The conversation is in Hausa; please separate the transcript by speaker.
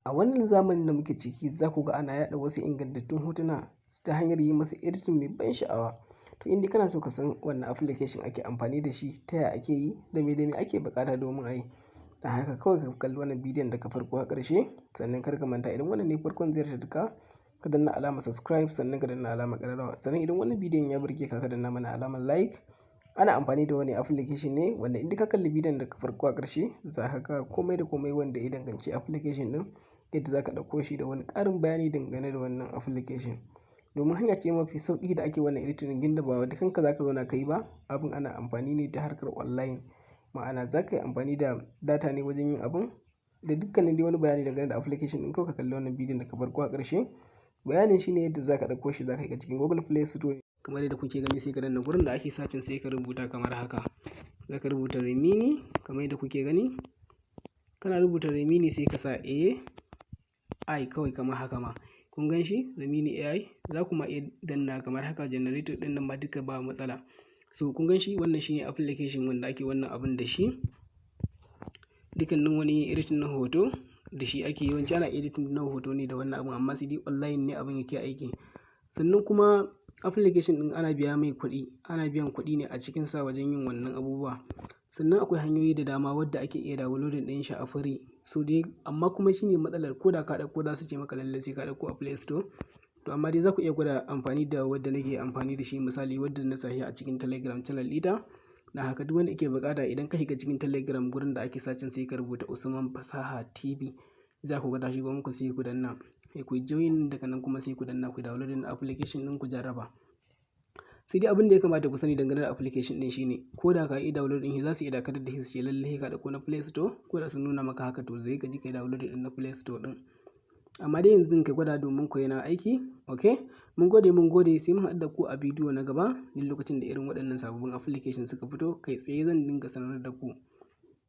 Speaker 1: A wannan zamanin da muke ciki, za ku ga ana yaɗa wasu ingantattun hotuna ta hanyar yi masa editing mai ban sha'awa. To, in dai kana so ka san wannan application ake amfani da shi, ta yaya ake yi, da me ake buƙata domin a yi. Don haka kawai ka kalli wannan bidiyon daga farko har ƙarshe. Sannan kar ka manta, idan wannan ne farkon ziyartar ka, ka danna alamar subscribe, sannan ka danna alamar ƙararrawa. Sannan idan wannan bidiyon ya burge ka, ka danna mana alamar like. Ana amfani da wani application ne wanda in ka kalli bidiyon daga farko har ƙarshe, za ka ga komai da komai wanda ya danganci application ɗin, yadda za ka ɗauko shi da wani ƙarin bayani dangane da wannan application. Domin hanya ce mafi sauƙi da ake wannan editing ɗin da ba da kanka za ka zauna ka yi ba, abin ana amfani ne ta harkar online. Ma'ana, za ka yi amfani da data ne wajen yin abun da dukkanin dai wani bayani dangane da application ɗin, kawai ka kalli wannan bidiyon daga farko har ƙarshe. Bayanin shi ne yadda za ka ɗauko shi, za ka shiga cikin Google Play Store. Kamar yadda kuke gani, sai ka danna gurin da ake searching, sai ka rubuta kamar haka. Za ka rubuta Remini kamar yadda kuke gani. Kana rubuta Remini, sai ka sa AI kawai kamar haka ma. Kun gan shi, Remini AI, za ku ma iya danna kamar haka, generator ɗin nan ma duka ba matsala. So kun gan shi, wannan shine application wanda ake wannan abun da shi. Dukkanin wani editing na hoto da shi ake, yawanci ana editing na hoto ne da wannan abun, amma sai dai online ne abun yake aiki. Sannan kuma application ɗin ana biya mai kuɗi, ana biyan kuɗi ne a cikinsa wajen yin wannan abubuwa. Sannan akwai hanyoyi da dama wadda ake iya downloading ɗin shi a free. So dai amma kuma shine matsalar, ko da ka ɗauko, za su ce maka lallai sai ka ɗauko a Play Store. To, amma dai za ku iya gwada amfani da wadda nake amfani da shi, misali wadda na sa shi a cikin Telegram channel ɗina. Dan haka duk wanda yake buƙata, idan ka shiga cikin Telegram, gurin da ake searching, sai ka rubuta Usman Fasaha TV. Za ku ga ta shigo muku, sai ku danna. Sai ku join, daga nan kuma sai ku danna ku downloading application ɗin ku jarraba. Sai dai abin da ya kamata ku sani dangane da application ɗin shine, ko da ka yi download ɗin shi, za su iya dakatar da shi su ce lallai ka ɗauko na Play Store. Ko da sun nuna maka haka, to zai ka je ka yi download ɗin na Play Store ɗin. Amma dai yanzu ka gwada domin ko yana aiki. Okay? Mun gode, mun gode, sai mun haɗu da ku a bidiyo na gaba. Duk lokacin da irin waɗannan sababbin application suka fito, kai tsaye zan dinga sanar da ku.